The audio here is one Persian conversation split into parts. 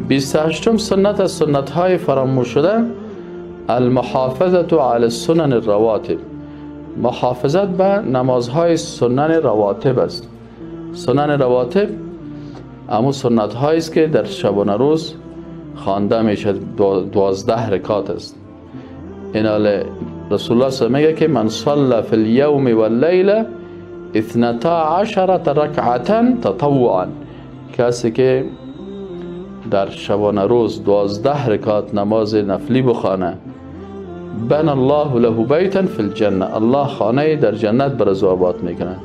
28 سنت از سنت های فراموش شده، المحافظة علی السنن الرواتب، محافظت به نمازهای سنن رواتب است. سنن رواتب امو سنت هایی است که در شبانه روز خوانده میشه، 12 رکعت است. این حال رسول الله صلی میگه که من صلى فی اليوم واللیله 12 رکعة تطوعا، کسی که در شبانه روز 12 رکعت نماز نفلی بخوانه، بن الله له بیتا فی الجنه، الله خانه در جنت بر از آباد میکنه.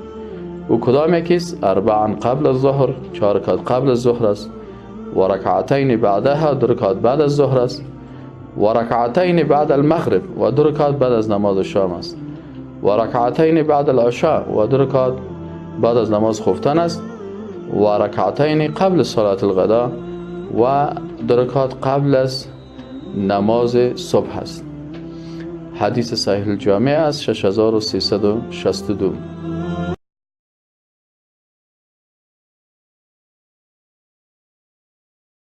و کدام یکیست؟ اربعا قبل الظهر، 4 رکعت قبل الظهر است، و رکعتین بعدها، 2 رکعت بعد از ظهر است، و رکعتین بعد المغرب، و 2 رکعت بعد از نماز شام است، و رکعتین بعد العشاء، و 2 رکعت بعد از نماز خفتن است، و رکعتین قبل صلاة الغداء، و 2 رکعت قبل از نماز صبح است. حدیث صحیح الجامع است 6362.